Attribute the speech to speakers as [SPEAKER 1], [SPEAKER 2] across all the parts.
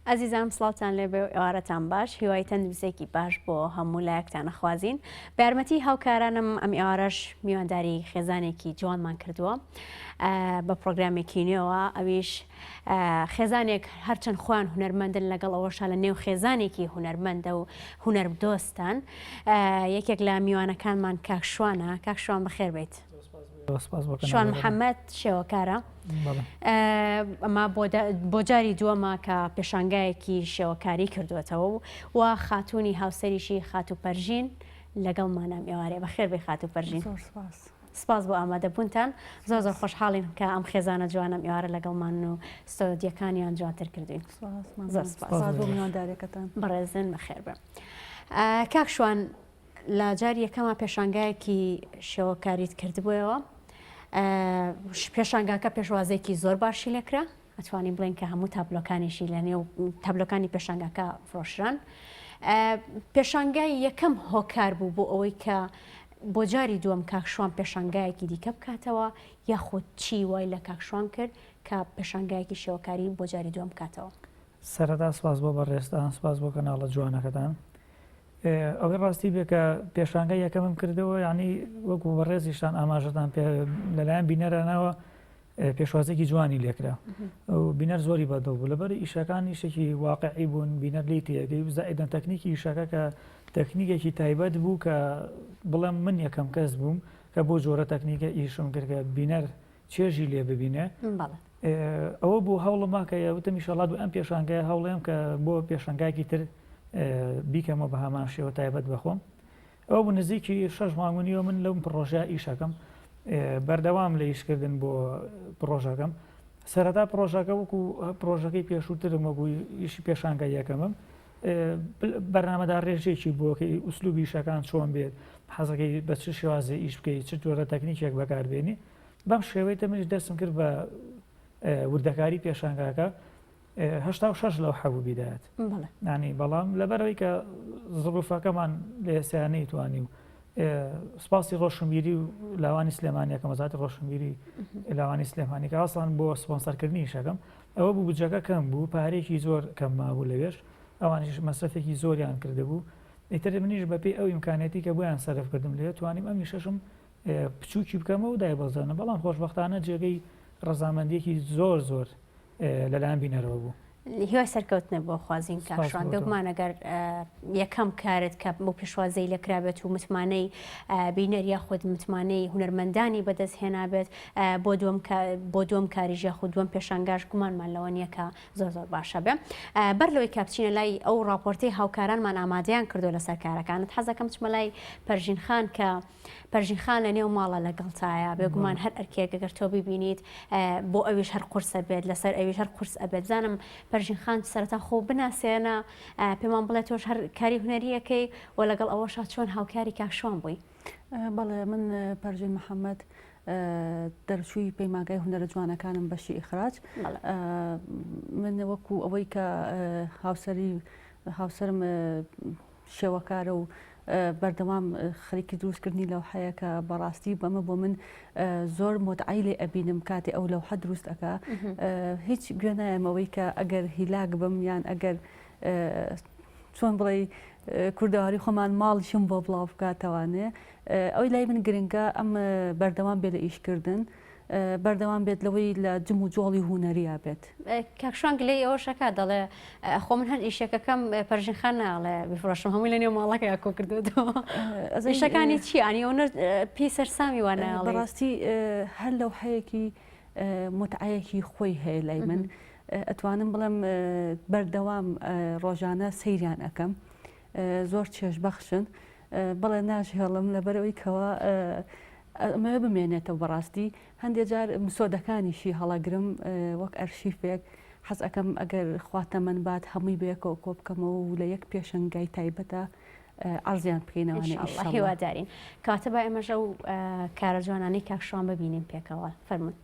[SPEAKER 1] ئەزیزانم سڵاوتان لێبێ و ئێوارەتان باش هیوای تەندروستێکی باش بۆ هەموو لایەکتان ئەخوازین بە یارمەتی هاوکارانم ئەم ئێوارەش میوانداری خێزانێکی جوانمان کردووە بە پرۆگرامێکی نوێوە ئەویش خێزانێک هەرچەند خۆیان هونەرمەندن لەگەڵ ئەوەشا لە نێو خێزانێکی هونەرمەندە و هونەردۆستان یەکێک لە میوانەکانمان کاک شوانە کاک شوان بەخێر بیت. شوان محەممەد شێوەکارە ئەمە بۆ جاری دووەمە کە پێشانگایەکی شێوەکاری کردوێتەوە و و خاتونی هاوسەریشی خاتوو پەرژین لەگەڵمانە ئەم ئێوارەیە بەخێر بێی خاتوو پەرژین.
[SPEAKER 2] زۆر سپاس.
[SPEAKER 1] سپاس بۆ ئامادەبوونتان. زۆر زۆر خۆشحاڵین کە ئەم خێزانە جوانە ئەم ئێوارە لەگەڵمانن و ستۆدیەکانیان جوانتر کردوین.
[SPEAKER 2] سپاس.
[SPEAKER 1] زۆر سپاس.
[SPEAKER 2] سپاس بۆ میوانداریەکەتان.
[SPEAKER 1] بەڕێزن بەخێر بێن. کاک شوان لە جاری یەکەما پێشانگایەکی شێوەکاریت کردبوویەوە. پێشانگاکە پێشوازێکی زۆر باشی لێکرا. ئەتوانین بڵێین کە هەموو تابلۆکانیشی لە نێو تابلۆکانی پێشانگاکە فرۆشران. پێشانگای یەکەم هۆکار بوو بۆ ئەوەی کە بۆ جاری دووەم کاک شوان پێشانگایەکی دیکە بکاتەوە یاخود چی وای لە کاک شوان کرد کە پێشانگایەکی شێوەکاری بۆ جاری دووەم بکاتەوە؟
[SPEAKER 3] سەرەتا سپاس بۆ بەڕێزتان، سپاس بۆ کەناڵە جوانەکەتان. ئەوەی ڕاستی بێ کە پێشانگای یەکەمم کردەوە یانی وەکو بەڕێزیشتان ئاماژەتان پێ لەلایەن بینەرانەوە پێشوازێکی جوانی لێکرا و بینەر زۆری بەدڵ بوو لەبەر ئیشەکان ئیشێکی واقعی بوون بینەر لی تێگەی و زائیدەن تەکنیکی ئیشەکە کە تەکنیکێکی تایبەت بوو کە بڵێم من یەکەم کەس بووم کە بۆ جۆرە تەکنیکە ئیشم کرد کە بینەر چێژی لێ ببینێ ئەوە بوو هەوڵم کە وتم ئیشەڵا دوو ئەم پێشانگای هەوڵێم کە بۆ پێشانگایکی تر بیکەمەوە بە هەمان شێوە تایبەت بەخۆم ئەوە بوو نزیکی شەش مانگ و نیوە من لەم پڕۆژە ئیشەکەم بەردەوام لە ئیشکردن بۆ پڕۆژەکەم سەرەتا پڕۆژەکە وەکو پڕۆژەکەی پێشووترم وەکو ئیشی پێشانگە یەکەمم بەرنامەدا ڕێژێکی بۆکەی ئوسلوبی ئیشەکان چۆن بێت حەزەکەی بە چ شێوازێ ئیش بکەیت چ جۆرە تەکنیکێک بەکاربێنی بەم شێوەی تە منیش دەستم کرد بە وردەکاری پێشانگاکە 86 لەوحە بوو بیدایەت ینی بەڵام لەبەرەوەی کە زڕوفەکەمان لە ئێستا نەیتوانی و سپاسی ڕۆشنبیری و لاوانی سلێمانیەکەم وەزارەتی ڕۆشنبیری لاوانی سلێمانی کە ئاسان بۆ سپۆنسەرکردنی ئیشەکەم ئەوە بوو بجەکە کەم بوو پارێکی زۆر کەم مابوو لەوێش ئەوانیش مەسرەفێکی زۆریان کردبوو ئیتر منیش بەپێی ئەو ئیمکانەتی کە بۆیان سەرف کردم لێ توانیم ئەم ئیشەشم بچووکی بکەمەوە و دایبەزێنم بەڵام خۆشبەختانە جێگەی ڕەزامەندیەکی زۆر زۆر لەلایەن بینەرەوە بوو.
[SPEAKER 1] هیوای سەرکەوتنت بۆ خوازین کاک شوان بێگومان ئەگەر یەکەم کارت کە بۆ پێشوازی لێ کرابێت و متمانەی بینەر یاخود متمانەی هونەرمەندانی بەدەست هێنابێت بۆ دووەم بۆ دووەم کاریش یاخود دووەم پێشانگاش گومانمان لەوە نییە کە زۆر زۆر باشە بێ بەر لەوەی کە بچینە لای ئەو ڕاپۆرتەی هاوکارانمان ئامادەیان کردو لەسەر کارەکانت حەزەکەم بچمە لای پەرژین خان کە پەرژین خان لە نێو ماڵە لەگەڵتایە بێگومان هەر ئەرکێک گەر تۆ بیبینیت بۆ ئەویش هەر قورسە بێت لەسەر ئەویش هەر قورس ئەبێت بزانم پەرژین خان سەرەتا خۆ بناسێنە پێمان بڵێ تۆش هەر کاری هونەریەکەی و لەگەڵ ئەوەشا چۆن هاوکاری کاک شوان بووی؟
[SPEAKER 2] بەڵێ من پەرژین محەممەد دەرچووی پەیمانگای هونەرە جوانەکانم بەشی ئیخراج من وەکو ئەوەی کە هاوسەری هاوسەرم شێوەکارە و بەردەوام خەریکی دروستکردنی لەوحەیە کە بەڕاستی بەمە بۆ من زۆر متعەی لێ ئەبینم کاتێ ئەو لەوحە دروست ئەکا هیچ گوێ نایەمەوەی کە ئەگەر هیلاک بم یان ئەگەر چۆن بڵێ کوردەواری خۆمان ماڵیشم بۆ بڵاو بکاتەوانێ ئەوی لای من گرنگە ئەم بەردەوام بێ لە ئیشکردن بەردەوام بێت لەوەی لە جم و جۆڵی هونەریا بێت.
[SPEAKER 1] کاک شوان گلەیی ئەوەش ئەکات دەڵێ خۆ من هەر ئیشێکەکەم پەرژین خان ناڵێ بیفرۆشم هەمووی لە نێو ماڵەکەیا کۆ کردوێتەوە ئیشەکانی چی ئەنی ئەو پێی سەرسامی وا ناڵێ
[SPEAKER 2] بەڕاستی هەر لەوحەیەکی متعەیەکی خۆی هەیە لای من ئەتوانم بڵێم بەردەوام ڕۆژانە سەیریان ئەکەم زۆر چێژبەخشن بەڵێ ناشهێڵم لەبەرئەوەی کەوا ئەمەوێ بمێنێتەوە بەڕاستی هەندێ جار مسۆدەکانیشی هەڵەگرم وەک ئەرشیفێک حەز ئەکەم ئەگەر خوا تەمەن بات هەمووی بەیەکەوە کۆ بکەمەوە و لە یەک پێشەنگای تایبەتە عەرزیان بکەینەوانێ
[SPEAKER 1] ئینشاءاللە هیوادارین کەواتە با ئێمەش ئەو کارە جوانانەی کاک شوان ببینین پێکەوە فەرموون.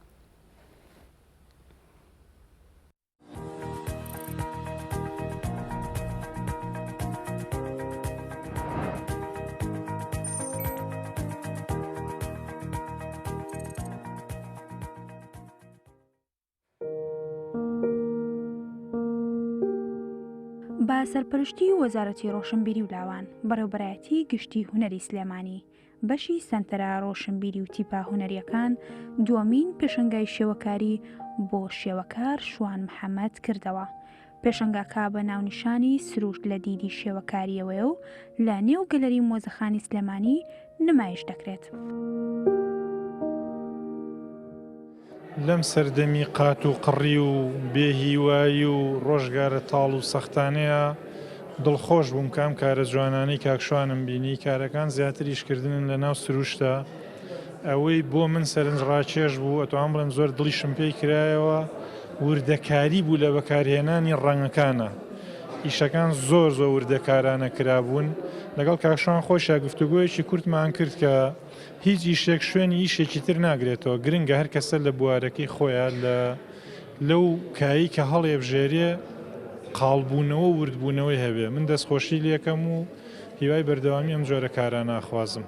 [SPEAKER 4] بە سەرپەرشتی وەزارەتی ڕۆشنبیری و لاوان، بەڕێوبەرایەتی گشتی هونەری سلێمانی، بەشی سەنتەرە ڕۆشنبیری و تیپە هونەرییەکان دووەمین پێشەنگای شێوەکاری بۆ شێوەکار شوان محەمەد کردەوە. پێشەنگاکە بە ناونیشانی سروشت لە دیدی شێوەکارییەوەیە و لە نێو گەلەری مۆزەخانی سلێمانی نمایش دەکرێت.
[SPEAKER 5] لەم سەردەمی قات و قڕی و بێ هیوایی و ڕۆژگارە تاڵ و سەختانەیا دڵخۆش بووم کە ئەم کارە جوانانەی کاک شوانم بینی، کارەکان زیاتر ئیشکردنن لە ناو سروشتا، ئەوەی بۆ من سەرنجڕاکێش بوو ئەتوانم بڵێم زۆر دڵیشم پێی کرایەوە وردەکاری بوو لە بەکارهێنانی ڕەنگەکانا، ئیشەکان زۆر زۆر وردەکارانە کرابوون، لەگەڵ کاک شوان خۆیشا گفتوگۆیەکی کورتمان کرد کە هیچ ئیشێک شوێنی ئیشێکی تر ناگرێتەوە، گرنگە هەر کەسە لە بوارەکەی خۆیا لە لەو کایەی کە هەڵیبژێرێ قاڵبوونەوە و وردبوونەوەی هەبێ، من دەستخۆشی لێکەم و هیوای بەردەوامی ئەم جۆرە کارانە ئەخوازم.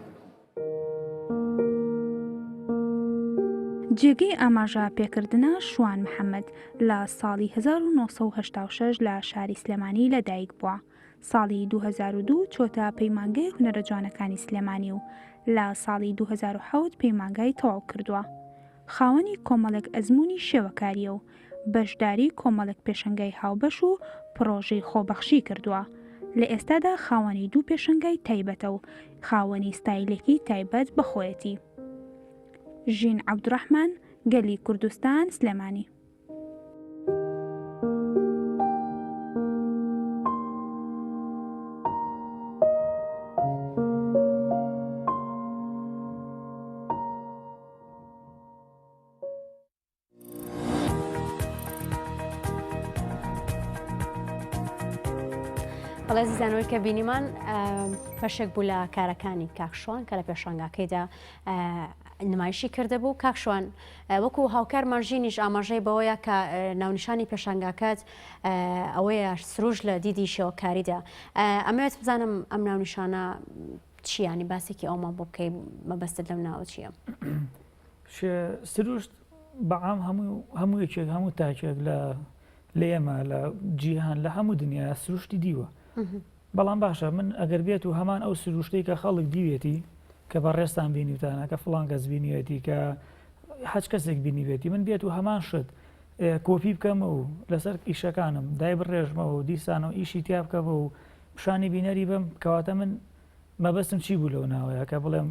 [SPEAKER 4] جێگەی ئاماژە پێکردنە شوان محەمەد لە ساڵی 1986 لە شاری سلێمانی لەدایک بووە، ساڵی 2002 چۆتە پەیمانگای هونەرە جوانەکانی سلێمانی و لە ساڵی 2007 پەیمانگای تەواو کردووە. خاوەنی کۆمەڵێک ئەزموونی شێوەکارییە و بەشداری کۆمەڵێک پێشەنگای هاوبەش و پڕۆژەی خۆبەخشی کردووە. لە ئێستادا خاوەنی دوو پێشەنگای تایبەتە و خاوەنی ستایلێکی تایبەت بە خۆیەتی. ژین عەبدوڕەحمان، گەلی کوردستان، سلێمانی.
[SPEAKER 1] بەڵێ زیزانەوەی کە بینیمان بەشێک بوو لە کارەکانی کاکشوان کە لە پێشانگاکەیدا نمایشی کردبوو کاک شوان وەکو هاوکارمان ژینیش ئاماژەی بەوەیە کە ناونیشانی پێشانگاکەت ئەوەیە سروش لە دیدی شێوەکاریدا ئەمەوێت بزانم ئەم ناونیشانە چیانی باسێکی ئەومان بۆ بکەی مەبەستت لەم ناوە چییە؟
[SPEAKER 3] سروشت بەعام هەموو هەموو یەکێک هەموو تاکێک لە لە ئێمە لە جیهان لە هەموو دنیا سروشتی دیوە بەڵام باشە من ئەگەر بێت و هەمان ئەو سروشتەی کە خەڵک دیوێتی کە بەڕێزتان بینیوتانە کە فڵان کەس بینیوێتی کە هەچ کەسێک بینیبێتی من بێت و هەمان شت کۆپی بکەمە و لەسەر ئیشەکانم دای بڕێژمەوە و دیسانەوە ئیشی تیا بکەمە و پیشانی بینەری بم کەواتە من مەبەستم چی بوو لەو ناوەیە کە بڵێم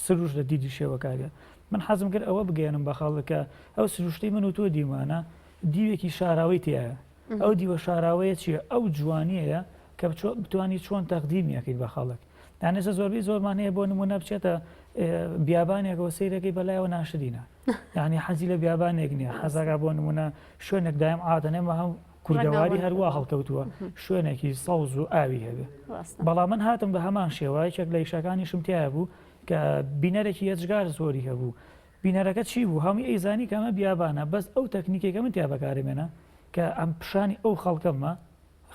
[SPEAKER 3] سروش لە دیدی شێوەکاریە من حەزم کرد ئەوە بگەێنم بە خەڵک کە ئەو سروشتی من و تۆ دیمانە دیوێکی شاراوەی تایە ئەو دیوە شاراوەیە چییە ئەو جوانیەیە کە بتانی چۆن تەقدیمی ئەکەیت بە خەڵک یان ئێستا زۆربەی زۆرمان هەیە بۆ نمونە بچێتە بیابانێکەوە سەیرەکەی بەلایەوە ناشرینە یعنی حەزی لە بیابانێک نییە حەزەکە بۆ نمونە شوێنێک دایم عادەنێ مە هەم کوردەواری هەروە هەڵکەوتووە شوێنێکی سەوز و ئاوی هەبێ بەڵام من هاتم بە هەمان شێوە یەکێک لە ئیشەکانیشم تایە بوو کە بینەرێکی یەجگار زۆری هەبوو بینەرەکە چی بوو هەمووی ئەیزانی کە ئەمە بیابانە بەس ئەو تەکنیکێکە من تیا بەکارمێنە کە ئەم پیشانی ئەو خەڵکەمە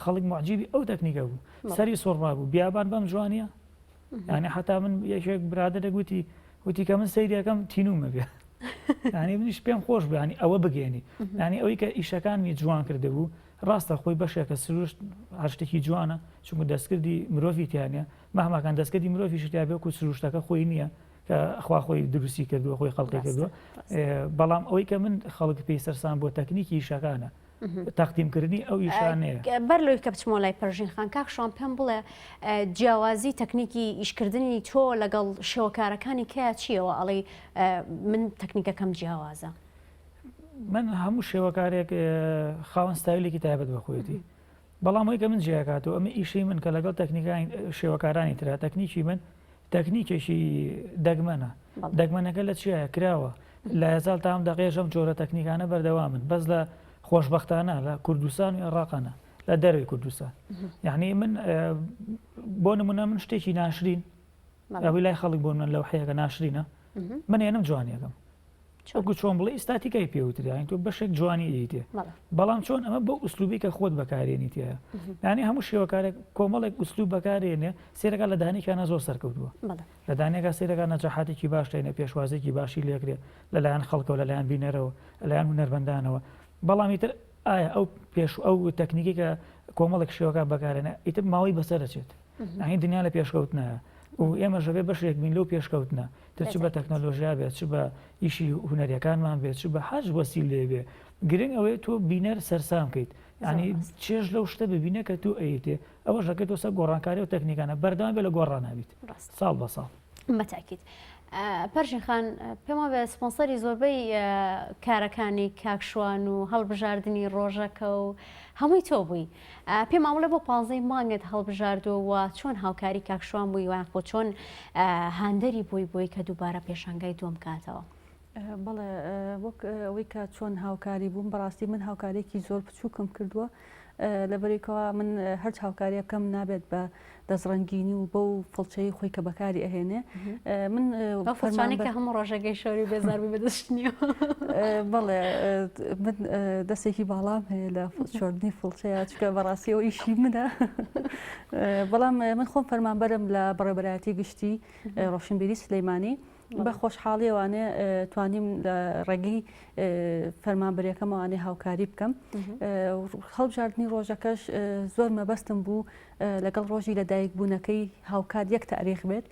[SPEAKER 3] خەڵک معجیبی ئەو تەکنیکە بوو سەری سوڕما بوو بیابان بەم جوانیە یعنی حتا من یەکێک برادەرێک وتی وتی کە من سەیرەکەم تینومە بێ ینی منیش پێم خۆش بانی ئەوە بگەێنی ینی ئەوەی کە ئیشەکانمی جوان کردبوو ڕاستە خۆی بەشێکە سروشت هەر شتێکی جوانە چونکە دەستکردی مرۆڤی تیانە مەهماکان دەستکردی مرۆڤی شتیا بێ و سروشتەکە خۆی نییە کە خوا خۆی دروستی کردووە خۆی خەڵقی کردووە بەڵام ئەوەی کە من خەڵک پێی سەرسان بۆ تەکنیکی ئیشەکانە تەقدیمکردنی ئەو ئیشانەیە.
[SPEAKER 1] بەر لەوەی کە بچمەوە لای پەرژین خان کاک شوان پێم بڵێ جیاوازی تەکنیکی ئیشکردنی تۆ لەگەڵ شێوەکارەکانی کە چیەوە ئەڵێی من تەکنیکەکەم جیاوازە؟
[SPEAKER 3] من هەموو شێوەکارێک خاوەن ستایلێکی تایبەت بە خۆیەتی بەڵام ئەوەی کە من جیاکاتەوە ئەمە ئیشەی من کە لەگەڵ تەکنیکانی شێوەکارانی ترە تەکنیکی من تەکنیکێکی دەگمەنە دەگمەنەکە لە چیایە کراوە لە هەزار تام دەقێژەم جۆرە تەکنیکانە بەردەوامن بەس لە خۆشببختانە لە کوردستان و عێراقانە لە دەروی کوردستان یعنی من بۆ نمونە من شتێکی ناشرین ئەوی لای خەڵک بۆ من لەو حەیەکە ناشرینە من ێنم جوانیەکەم وەکو چۆن بڵێ ئیستاتیکای پێ وترێ یانی تۆ بەشێک جوانی ئەیتێ بەڵام چۆن ئەمە بۆ ئوسلوبی کە خۆت بەکارێنی تایە یانی هەموو شێوەکارێک کۆمەڵێک ئوسلوب بەکارێنێ سێرەکە لە دانێکیانە زۆر سەرکەوتووە لە دانێکا سێرەکە نەجەحاتێکی باش دێنێ پێشوازێکی باشی لێکرێ لەلایەن خەڵکەوە لەلایەن بینەرەوە لەلایەن هونەرمەندانەوە بەڵام ئیتر. ئایا ئەو پێش ئەو تەکنیکی کە کۆمەڵێک شێوەکە بەکارێنە ئیتر ماوەی بەسەر دەچێت یانی دنیا لە پێشکەوتنە و ئێمە ژەبێ بەشێک بین لەو پێشکەوتنە تر چ بە تەکنەلۆژیا بێت چ بە ئیشی هونەریەکانمان بێت چ بە حەج وەسیلێ بێ گرنگ ئەوەیە تۆ بینەر سەرسام کەیت ینی چێژ لەو شتە ببینە کە تۆ ئەیتێ ئەوە ژەکە تۆ سەر گۆڕانکاری و تەکنیکانە بەردەوام بێ لە گۆڕانابیت ساڵ بە ساڵ.
[SPEAKER 1] بەتاکید. پەرژین خان پێم وابێ سپۆنسەری زۆربەی کارەکانی کاک شوان و هەڵبژاردنی ڕۆژەکە و هەمووی تۆ بووی پێمان بڵێ بۆ پانزەی مانگت هەڵبژاردووە و چۆن هاوکاری کاک شوان بووی وان خۆ چۆن هاندەری بووی بۆی کە دووبارە پێشانگای دووەم کاتەوە.
[SPEAKER 2] بەڵێ وەک ئەوەی کە چۆن هاوکاری بووم بەڕاستی من هاوکارێکی زۆر بچووکم کردووە لەبەرئەوەی من هەرچ هاوکاریە بکەم نابێت بە دەستڕەنگینی و بەو فڵچەی خۆی کە بەکاری ئەهێنێ من
[SPEAKER 1] فڵچانێک کە هەموو ڕۆژەکەی شەوری بێزار بووی بەدەستنیەوە
[SPEAKER 2] بەڵێ من دەستێکی باڵام هەیە لە شۆردنی فڵچەیە چکە بەڕاستیەوە ئیشی منە بەڵام من خۆم فەرمانبەرم لە بەڕێوەبەرایەتی گشتی ڕۆشنبیری سلەیمانی بە خۆشحاڵیەوانێ توانیم لە ڕێگەی فەرمانبەرەکەمەوانێ هاوکاری بکەم هەڵبژاردننی ڕۆژەکەش زۆر مەبەستم بوو لەگەڵ ڕۆژی لە دایک بوونەکەی هاوکات یەک تاریخ بێت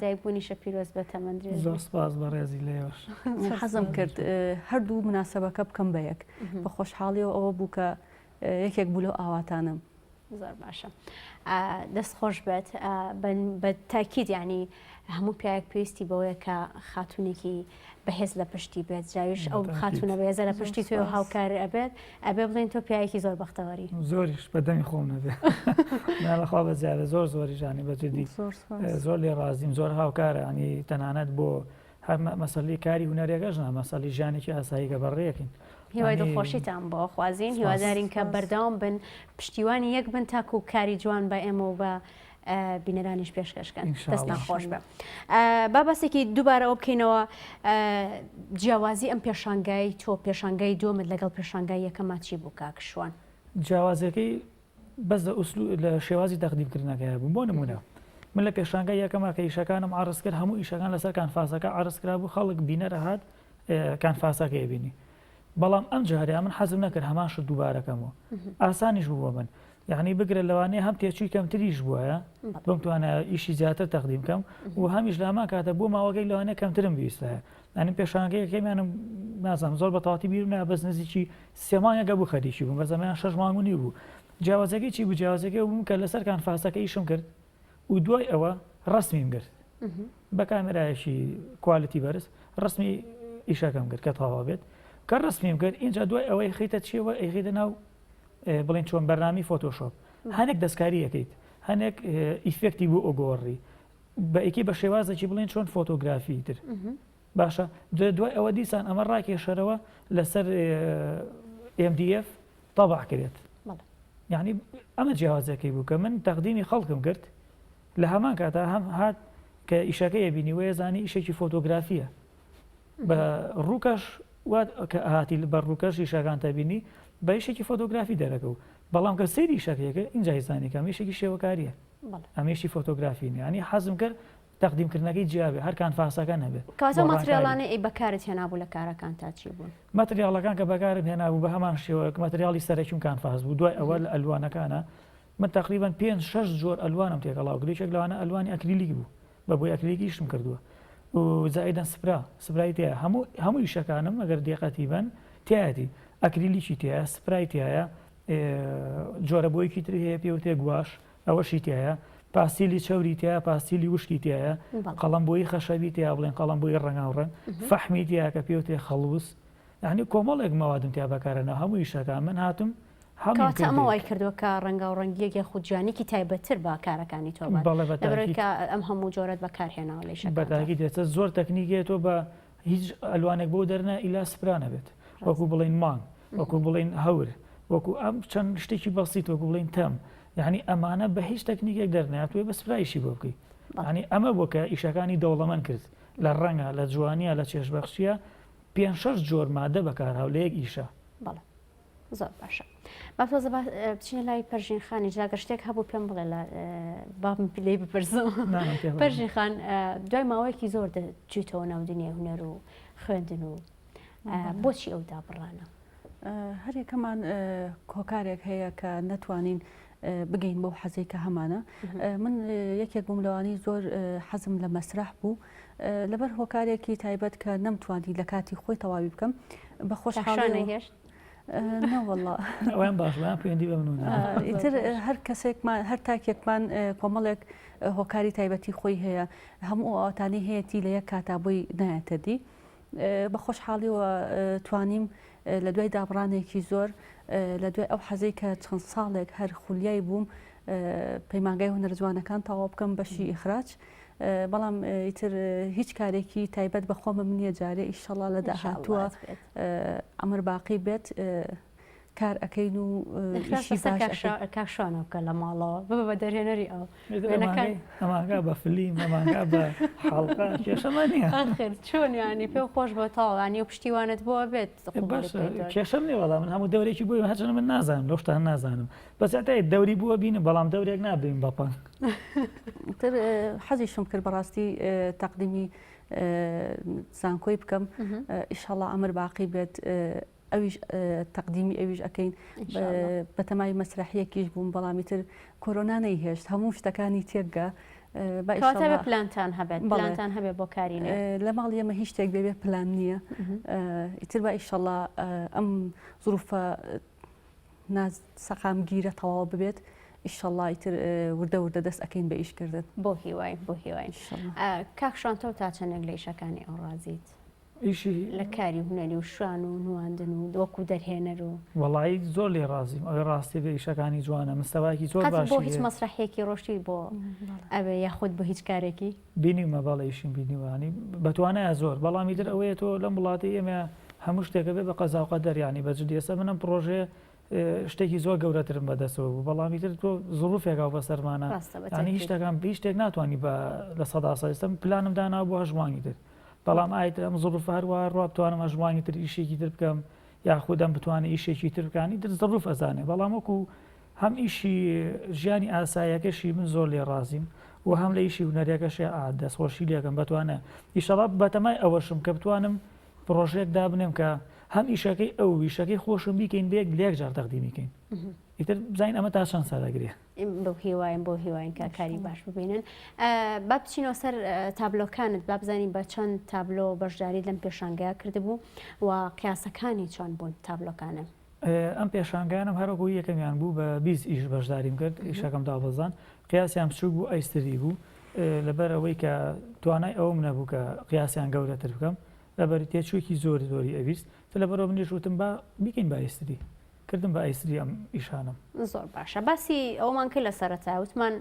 [SPEAKER 1] دایکبوونیشە پیرۆز بە تەمەند
[SPEAKER 3] زۆر سپاس بە ڕێزی لێوەش
[SPEAKER 2] حەزم کرد هەردوو مناسبەکە بکەم بە یەک بە خۆشحاڵیەوە ئەوە بوو کە یەکێک بوو لەو ئاواتانم.
[SPEAKER 1] زۆر باشە دەست خۆش بێت بە تاکید ینی هەموو پیاوێک پێویستی بەوەیە کە خاتونێکی بەهێز لە پشتی بێت جاویش ئەو خاتونە بەهێزە لە پشتی توێ هاوکار ئەبێت ئەبێ بڵێن تۆ پیاوێکی زۆر بەختەوەری
[SPEAKER 3] زۆریش بە دەمی خۆم نەبێ ناڵەخوا بە زیادە زۆر زۆری ژانی بە جدی زۆر لێ ڕازیم زۆر هاوکارە ینی تەنانەت بۆ هەر مەسەلی کاری هونەریەکەش نا مەسەلی ژیانێکی ئاسایی کە بەڕێیەکەین.
[SPEAKER 1] هیوای دڵخۆشیتان بۆ خوازین هیوادارین کە بەردەوام بن پشتیوانی یەک بن تاکو کاری جوان بە ئێمە و بە بینەرانیش پێشکەشکەن دەستان خۆش بێ با باسێکی دووبارە ئەو بکەینەوە جیاوازی ئەم پێشانگای تۆ پێشانگای دووەمت لەگەڵ پێشانگای یەکەما چی بوو کاک شوان؟
[SPEAKER 3] جیاوازیەکەی بەس لە ئوسلو لە شێوازی تەقدیم کردنەکەیا بوو بۆ نمونە من لە پێشانگای یەکەما کە ئیشەکانم عەرز کرد هەموو ئیشەکان لەسەر کانفاسەکە عەرز کرابوو خەڵک بینەر هات کانفاسەکەی بینی بەڵام ئەم جارەیە من حەزم نەکرد هەمان شت دووبارەکەمەوە ئاسانیش بوو بۆ من یعنی بگرە لەوانەیە هەم تێچووی کەمتریش بووە بمتوانە ئیشی زیاتر تەقدیم کەم و هەمیش لە هەمان کاتە بۆ ماوەکەی لەوانەیە کەمترم بیستایە یعنی پێشانگەیەکەمیانم نازانم زۆر بە تەواتی بیرم نایە بەس نزیکی سێ مانگێکە بوو خەریکی بووم بەس ئەمەیان شەش مانگ و نیو بوو جیاوازەکەی چی بوو جیاوازەکەی بووم کە لەسەر کانفاسەکە ئیشم کرد و دوای ئەوە ڕسمیم گرت بە کامێرایەکی quality بەرز ڕسمی ئیشەکەم کرد کە تەواو بێت کە ڕسمیم کرد اینجا دوای ئەوەی خیتە چیەوە ئەیخیتە ناو بڵین چۆن بەرنامی فۆتۆشۆپ هەنێک دەستکاری یەکەیت هەنێک ئیفێکتی بۆ ئۆگۆڕی بە ئیکی بە شێوازێکی بڵێن چۆن فۆتۆگرافی تر باشە دوای ئەوە دیسان ئەمە ڕاکێشەرەوە لەسەر MDF تەبع کرێت یعنی ئەمە جیاوازەکەی بوو کە من تەقدیمی خەڵکم کرد لە هەمان کاتا هەم هات کە ئیشەکەی بینی وەیە زانی ئیشێکی فۆتۆگرافیە بە ڕووکەش کە هاتی بە ڕووکەش ئیشەکان تەبینی بە ئیشێکی فۆتۆگرافی دەرەکەوت بەڵام کە سەیری ئیشەکەیەکە اینجا زانی کە ئەمە ئیشێکی شێوەکاریە ئەمەیشی فۆتۆگرافی نیە یانی حەزم کرد تەقدیم کردنەکەی جیا بێ هەر کانفاسەکە نەبێ.
[SPEAKER 1] کەواتە ئەو ماتریاڵانەی ئەی بەکارت هێنابوو لە کارەکانتا چی بوون؟
[SPEAKER 3] ماتریاڵەکان کە بەکارم هێنابوو بە هەمان شێوە ماتریاڵی سەرەکیم کانفاس بوو دوای ئەوە لە ئەلوانەکانە من تقریبا پێنج شەش جۆر ئەلوانم تێکەڵاو کرد یەکێک لەوانە ئەلوانی ئەکریلیک بوو بە بۆی ئەکریلیکیشم کردووە و زائیدەن سپرا سپرای تیا هەموو هەموو ئیشەکانم ئەگەر دیقەتی بن تایەتی ئەکریلیکی تایە سپرای تایە جۆرە بۆیەکی تری هەیە پێوتێ گواش ئەوەشی تیایە، پاستیلی چەوری تیایە، پاستیلی وشکی تیایە، قەڵەم بۆیی خەشەبی تیا بڵێن قەڵەم بۆیی ڕەنگاوڕەنگ، فەحمی تیایە کە پێوترێ خەڵوز، یانی کۆمەڵێک مەوادم تیا بەکارهێنا هەموو ئیشەکان من هاتم هەموویم
[SPEAKER 1] کەواتە ئەمە
[SPEAKER 3] کردە
[SPEAKER 1] وای
[SPEAKER 3] یەک.
[SPEAKER 1] کردووە کە ڕەنگاوڕەنگییەک یاخود جوانییەکی تایبەتتر بە کارەکانی تۆ بات
[SPEAKER 3] بەڵێ بە
[SPEAKER 1] لەبەرئەوەی
[SPEAKER 3] تاکید.
[SPEAKER 1] کە ئەم هەموو جۆرەت بەکارهێناوە لە
[SPEAKER 3] بە
[SPEAKER 1] ئیشەکانتا.
[SPEAKER 3] تاکید ئێستا زۆر تەکنیک هەیە تۆ بە هیچ ئەلوانێک بۆ دەرنایە ئیلا سپرا نەبێت وەکو بڵێین مانگ وەکو بڵێین هەور وەکو ئەم چەند شتێکی بەسیت وەکو بڵێین تەم یعنی ئەمانە بە هیچ تەکنیکێک دەرنایەت بە سپرایشی بۆ بکەیت یعنی ئەمە بۆ کە ئیشەکانی دەوڵەمەند کرد لە ڕەنگە لە جوانیە لە چێژبەخشیە پێ شەش جۆر مادە بەکارهاو لە یەک ئیشە
[SPEAKER 1] بەڵێ زۆر باشە با تۆزە بچینە لای پەرژین خانی جا گەر شتێک هەبوو پێم بڵێ لە بابم لێی بپرسم پەرژین خان دوای ماوەیەکی زۆر دەچیتەوە ناو دنیای هونەر و خوێندن و بۆچی ئەو دابڕانە؟
[SPEAKER 2] هەر یەکەمان هۆکارێک هەیە کە نەتوانین بگەین بەو حەزەی کە هەمانە. من یەکێک بووم لەوانەی زۆر حەزم لە مەسرەح بوو، لەبەر هۆکارێکی تایبەت کە نەمتوانی لە کاتی خۆی تەواوی بکەم بە خۆشحاڵیەوە نەوەڵا
[SPEAKER 3] ئەویان باش بوو، ئەویان پەیوەندی بە منەوە نەبوو.
[SPEAKER 2] ئیتر هەر کەسێکمان هەر تاکێکمان کۆمەڵێک هۆکاری تایبەتی خۆی هەیە، هەموو ئەو ئاواتانەی هەیەتی لە یەک کاتا بۆی نایەتە دی. بە خۆشحاڵیەوە توانیم لە دوای دابڕانێکی زۆر لە دوای ئەو حەزەی کە چەند ساڵێک هەر خولیای بووم پەیمانگای هونەرە جوانەکان تەواو بکەم بەشی ئیخراج بەڵام ئیتر هیچ کارێکی تایبەت بە خۆمم نییە جارێ ئیشەڵا لە داهاتووە ئەمر باقی بێت کار ئەکەین و ئیشی باش ئەکەین.
[SPEAKER 1] کاک شوانە بکە لە ماڵەوە ببە بە دەرهێنەری ئەو وێنەکان.
[SPEAKER 3] ئەمانگا بە فلیم ئەمانگا بە حەڵقە کێشەمان نییە.
[SPEAKER 1] ئاخر چۆن یانی پێم خۆش بۆ تەواو یانی و پشتیوانت بۆ بێت
[SPEAKER 3] باشە کێشەم نییە وەڵا من هەموو دەورێکی بۆی هەرچەندە من نازانم لەو شتانە نازانم بەس هەتا دەوری بووە بینم بەڵام دەورێک نابین بە پەنگ.
[SPEAKER 2] تر حەزیشم کرد بەڕاستی تەقدیمی زانکۆی بکەم ئیشەڵا ئەمر باقی بێت ئەویش تەقدیمی ئەویش ئەکەین بەتەمای مەسرەحیەکیش بووم بەڵامی تر کۆرۆنا نەیهێشت هەموو شتەکانی تێکگا
[SPEAKER 1] کەواتە پلانتان هەبێت پلانتان هەبێت بۆ کاری
[SPEAKER 2] لە ماڵی ئێمە هیچ شتێک بێ پلان نییە ئیتر با ئیشەڵا ئەم زروفە سەقامگیرە تەواو ببێت ئیشەڵا ئیتر وردە وردە دەست ئەەکەین بە ئیشکردن
[SPEAKER 1] بۆ هیوای بۆ هیوای کاک شوان تۆ تا چەندێک لە ئیشەکانی ئەو ڕازیت؟
[SPEAKER 3] ئیشی
[SPEAKER 1] لە کاری هونەری و شوان و نواندن و وەکو دەرهێنەر و.
[SPEAKER 3] وەڵایی زۆر لێی ڕازیم ئەوەی ڕاستی بێ ئیشەکانی جوانە مستەوایەکی زۆر
[SPEAKER 1] قەت
[SPEAKER 3] باشی
[SPEAKER 1] بۆ هیچ
[SPEAKER 3] هەیە.
[SPEAKER 1] مەسرەحیەکی ڕۆشتیت بۆ ئەوێ یاخود بۆ هیچ کارێکی؟
[SPEAKER 3] بینیومە بەڵێ ئیشیم بینیوە یانی بەتوانایە زۆر بەڵام ئیتر ئەوەیە تۆ لەم وڵاتەی ئێمە هەموو شتێکە بێ بە قەزا و قەدەر یانی بە جدی ئێستا من ئەم پڕۆژەیە شتێکی زۆر گەورەترم بەدەستەوە بوو بەڵام ئیتر تۆ زروفێک ئەو بەسەرمانە
[SPEAKER 1] ڕاستە بە
[SPEAKER 3] یانی هیچ
[SPEAKER 1] تەئکید.
[SPEAKER 3] شتەکان هیچ شتێک ناتوانی بە 100% ئێستا من پلانم داناوە بۆ هەشت مانگی تر بەڵام ئایا ئەم زروفە هەر وا ڕوا بتوانم هەشت مانگی تر ئیشێکی تر بکەم یاخود ئەم بتوانێ ئیشێکی تر بکانی تر زروف ئەزانێ بەڵام وەکو هەم ئیشی ژیانی ئاساییەکەشی من زۆر لێ ڕازیم و هەم لە ئیشی هونەریەکەشی ئا دەستخۆشی لێکەم بەتوانە ئیشەڵا بەتەمای ئەوەشم کە بتوانم پڕۆژەیەک دابنێم کە هەم ئیشەکەی ئەو ئیشەکەی خۆشم بیکەین بە یەک لە یەک جار تەقدیمی کەین ئیتر بزانین ئەمە تا چەند سەرەگرێ.
[SPEAKER 1] بەو هیواین بۆ هیواین کە کاری باش ببینن با بچینەوە سەر تابلۆکانت با بزانین بە چەند تابلۆ بەشداریت لەم پێشانگەیە کردبوو و قیاسەکانی چۆن بوون تابلۆکانە؟
[SPEAKER 3] ئەم پێشانگایانم هەروەکو یەکەمیان بوو بە 20 ئیش بەشداریم کرد ئیشەکەم دابەزان قیاسیان بچوک بوو ئەیستری بوو لەبەر ئەوەی کە توانای ئەوم نەبوو کە قیاسیان گەورەتر بکەم لەبەر تێچوویەکی زۆر زۆری ئەویست لەبەرەوە منیش وتم با بیکەین بە ئەیستری کردم بە ئەیستری ئەم ئیشانەم.
[SPEAKER 1] زۆر باشە باسی ئەوەمان کرد لە سەرەتا وتمان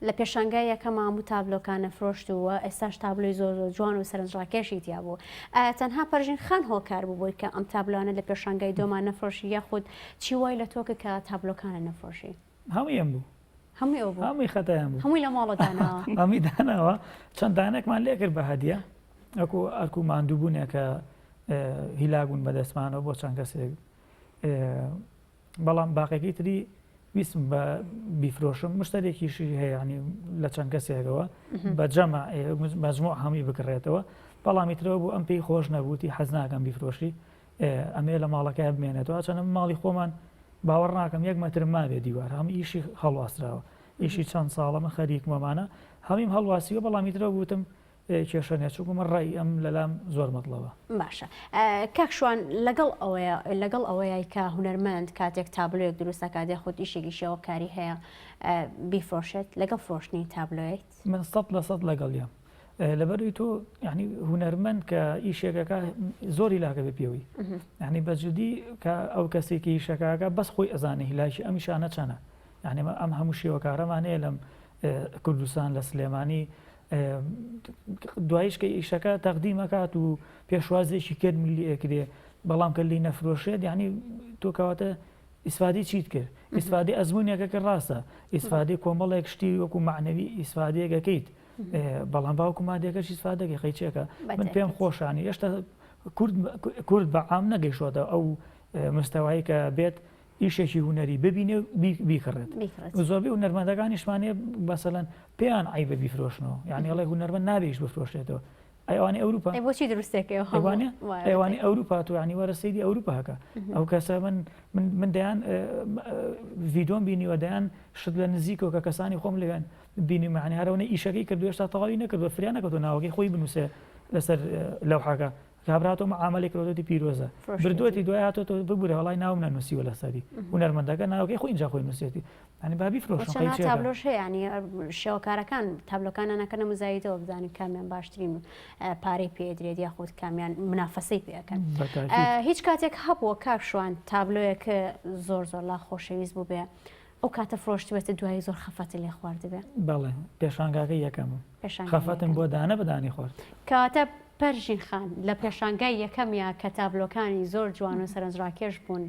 [SPEAKER 1] لە پێشانگای یەکەم هەموو تابلۆکانە فرۆشت و ئێستاش تابلۆی زۆر زۆر جوان و سەرنجڕاکێشی تیا بوو ئایا تەنها پەرژین خان هۆکار بوو بۆی کە ئەم تابلۆانە لە پێشانگای دۆمان نەفرۆشی یاخود چی وای لە تۆ کرد کە تابلۆکانە نەفرۆشی؟
[SPEAKER 3] هەمووی ئەم بوو.
[SPEAKER 1] هەمووی ئەو بوو.
[SPEAKER 3] هەمووی خەتایان بوو.
[SPEAKER 1] هەمووی لە ماڵە داناوە.
[SPEAKER 3] هەمووی داناوە چەند دانێکمان لێ کرد بە هەدیە وەکو ئەرک و ماندووبوونێکە هیلاک بوون بەدەستمانەوە بۆ چەند کەسێک بەڵام باقیەکەی تری ویستم بە بیفرۆشم مشتەرێکیشی هەیە ینی لە چەند کەسێکەوە بە جەمە مەجموع هەمووی بکڕێتەوە بەڵامی ترەوە بوو ئەم پێی خۆش نەبووتی حەز ناکەم بیفرۆشی ئەمەیە لە ماڵەکەی بمێنێتەوە چەنە ماڵی خۆمان باوەڕ ناکەم یەک مەترم مابێ دیوار هەم ئیشی هەڵواسراوە ئیشی چەند ساڵە من خەریکمەمانە هەمیم هەڵواسیوە بەڵامی ترەوە بوتم کێشە نیە چونکە من ڕای ئەم لەلام زۆر مەتڵەبە.
[SPEAKER 1] باشە کاک شوان لەگەڵ ئەوەیە لەگەڵ ئەوەیە کە هونەرمەند کاتێک تابلۆیەک دروست دەکات یاخود ئیشێکی شێوەکاری هەیە بیفرۆشێت لەگەڵ فرۆشتنی تابلۆیت؟
[SPEAKER 3] من 100% لەگەڵیم لەبەروی تۆ یعنی هونەرمەند کە ئیشێکەکە زۆری لاکە بێ پێوەی یعنی بە جدی کە ئەو کەسێکی ئیشەکەکە بەس خۆی ئەزانێ هیلاکی ئەم ئیشانە چەنە یعنی ئەم هەموو شێوەکارەمان هەیە لەم کوردستان لە سلێمانی دوایش کە ئیشەکە تەقدیم ئەکات و پێشوازێکی گەرمی لێ ئەکرێ بەڵام کە لی نەفرۆشێت یعنی تۆ کەواتە ئیسفادەی چیت کرد ئیسفادەی ئەزمونێکە کرد ڕاستە ئیسفادەی کۆمەڵێک شتی وەکو معنەوی ئیسفادەیەکەکەیت بەڵام باوکو مادەکەش ئیسفادەکەی قەیچێکە من پێم خۆشانی هێشتا کورد کورد بە عام نەگەیشتووەتە ئەو مستەوایی کە بێت ئیشێکی هونەری ببینێ و بیکڕێت. زۆربەی هونەرمەندەکانیشمان هەیە مەسەلەن پێیان عەیبە بیفرۆشنەوە یانی ئەڵێ هونەرمەند نابێ ئیش بفرۆشێتەوە. ئەی ئەوانەی ئەوروپا
[SPEAKER 1] ئەی بۆچی دروستێکەی
[SPEAKER 3] ئەی وانە ئەوانەی ئەوروپا تۆ ینی وەرە سەیری ئەوروپا هەکە ئەو کەسە من من من دەیان ڤیدۆم بینیوە دەیان شت لە نزیکەوە کە کەسانی خۆم لەوێن بینیومە ینی هەرەوەنە ئیشەکەی کردو هێشتا تەواوی نەکردوە فریا نەکەوتوە ناوەکەی خۆی بنووسێ لەسەر لەوحەکە کابرا تۆ معاملەی کردوەتی پیرۆزە بردوەتی دوای هاتۆتەوە ببورە وەڵای ناوم نەنووسیوە لەسەری هونەرمەندەکە ناوەکەی خۆی اینجا خۆی نووسێتی ینی با بیفرۆشم
[SPEAKER 1] چەندها
[SPEAKER 3] قەیچێکە.
[SPEAKER 1] تابلۆش هەیە ینی شێوەکارەکان تابلۆکانیان ئەکەنە مزایدەوە بزانین کامیان باشترین پارەی پێ درێت یاخود کامیان منافەسەی پێ ئەکەن
[SPEAKER 3] بەتاکید.
[SPEAKER 1] هیچ کاتێک هەبووە کاک شوان تابلۆیەک زۆر زۆر لا خۆشەویست بوو بێ ئەو کاتە فرۆشتبێتە دوایی زۆر خەفەتت لێ خواردبێ؟
[SPEAKER 3] بەڵێ پێشانگاکەی یەکەمم
[SPEAKER 1] پێشانگای
[SPEAKER 3] خەفەتم
[SPEAKER 1] یەکەم.
[SPEAKER 3] بۆ دانە بە دانی خوارد.
[SPEAKER 1] کەواتە پەرژین خان لە پێشانگای یەکەمیا کە تابلۆکانی زۆر جوان و سەرنجڕاکێش بوون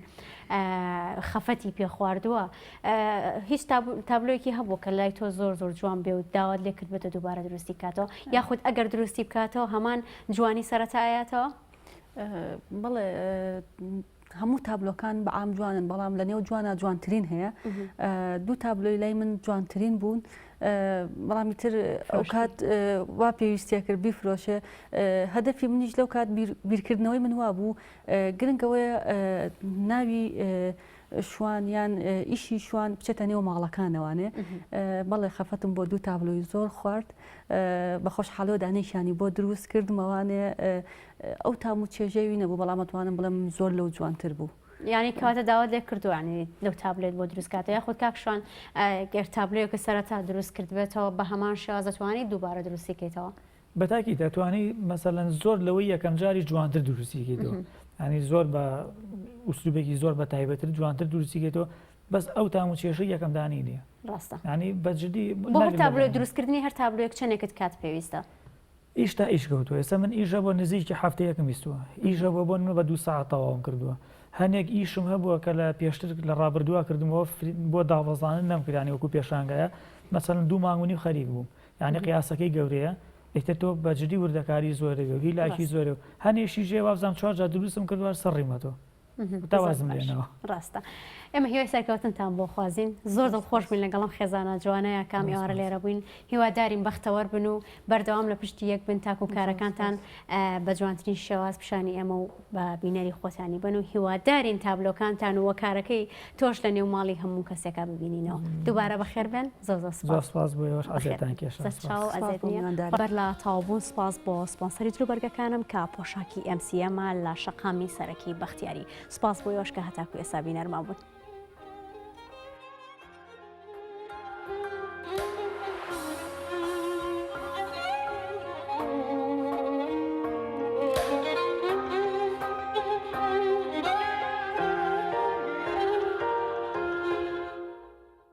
[SPEAKER 1] خەفەتی پێ خواردووە هیچ تابلۆیەکی هەبوو کە لای تۆ زۆر زۆر جوان بێ و داوات لێ کردبێتە دووبارە دروستی کاتەوە یاخود ئەگەر دروستی بکاتەوە هەمان جوانی سەرەتا ئەیاتەوە؟
[SPEAKER 2] بەڵێ هەموو تابلۆکان بە عام جوانن بەڵام لە نێو جوانە جوانترین هەیە دوو تابلۆی لای من جوانترین بوون بەڵامی تر ئەو کات وا پێویستە کرد بیفرۆشێ هەدەفی منیش لەو کات بیرکردنەوەی من وا بوو گرنگەوەیە ناوی شوان یان ئیشی شوان بچێتە نێو ماڵەکانەوانێ بەڵێ خەفەتم بۆ دوو تابلۆی زۆر خوارد بە خۆشحاڵیەوە دانێکیانی بۆ دروست کردمەوانێ ئەو تام و چێژەی وی نەبوو بەڵام ئەتوانم بڵێم زۆر لەو جوانتر بوو.
[SPEAKER 1] یانی کەواتە داوات لێ کردووە یانی لەو تابلێت بۆ دروست کاتەوە یاخود کاک شوان گەر تابلۆیەکە سەرەتا دروست کردبێتەوە بە هەمان شێواز دەتوانی دووبارە دروستی کەیتەوە؟
[SPEAKER 3] بەتاکی دەتوانی مەسەلەن زۆر لەوەی یەکەم جاری جوانتر دروستی کەیتەوە ینی زۆر بە ئوسلوبێکی زۆر بە تایبەتر جوانتر دروستی کەیتەوە بەس ئەو تام و چێژەی یەکەم دانی نییە
[SPEAKER 1] ڕاستە
[SPEAKER 3] ینی بە جدی
[SPEAKER 1] بۆ هەر تابلۆ دروستکردنی هەر تابلۆیەک چەندێکت کات پێویستە؟
[SPEAKER 3] ئیش تا ئیش کەوتووە ئێستا من ئیش هەبووە نزیکی هەفتەیەکم ویستووە ئیش هەبووە بۆ نمونە بە دوو سەعات تەواوم کردووە هەنێک ئیشم هەبووە کە لە پێشتر لە ڕابردووە کردمەوە بۆ دابەزاندن نەمکرد یانی وەکو پێشانگایە مەسەلەن دوو مانگ و نیو خەریک بووم یانی قیاسەکەی گەورەیە ئیتر تۆ بە جدی وردەکاری زۆرە و هیلاکی زۆرە و هەنێشی ژێ وابزانم چوار جار دروستم کردووە هەر سڕیمەتەوە. تا وازم لێنەوە.
[SPEAKER 1] ڕاستە ئێمە هیوای سەرکەوتنتان بۆ خوازین زۆر دڵخۆش بووین لەگەڵم خێزانە جوانەیە کام ئێوارە لێرە بووین هیوادارین بەختەوەر بن و بەردەوام لە پشتی یەک بن تاکو کارەکانتان بە جوانترین شێواز پیشانی ئێمە و بە بینەری خۆتانی بن و هیوادارین تابلۆکانتان و وەکارەکەی تۆش لە نێو ماڵی هەموو کەسێکا ببینینەوە دووبارە بەخێر بێن زۆر زۆر
[SPEAKER 3] سپاس. سپاس بۆ ئێوەش ئەزیەتتان کێشا.
[SPEAKER 1] سەرچاو ئەزیەت نییە. بەر لە تەواوبوون سپاس بۆ سپۆنسەری جلوبەرگەکانم کە پۆشاکی MCM ە لە شەقامی سەرەکی بەختیاری. سپاس بۆ ئێوەش کە هەتاکو ئێستا بینەرمان بوون.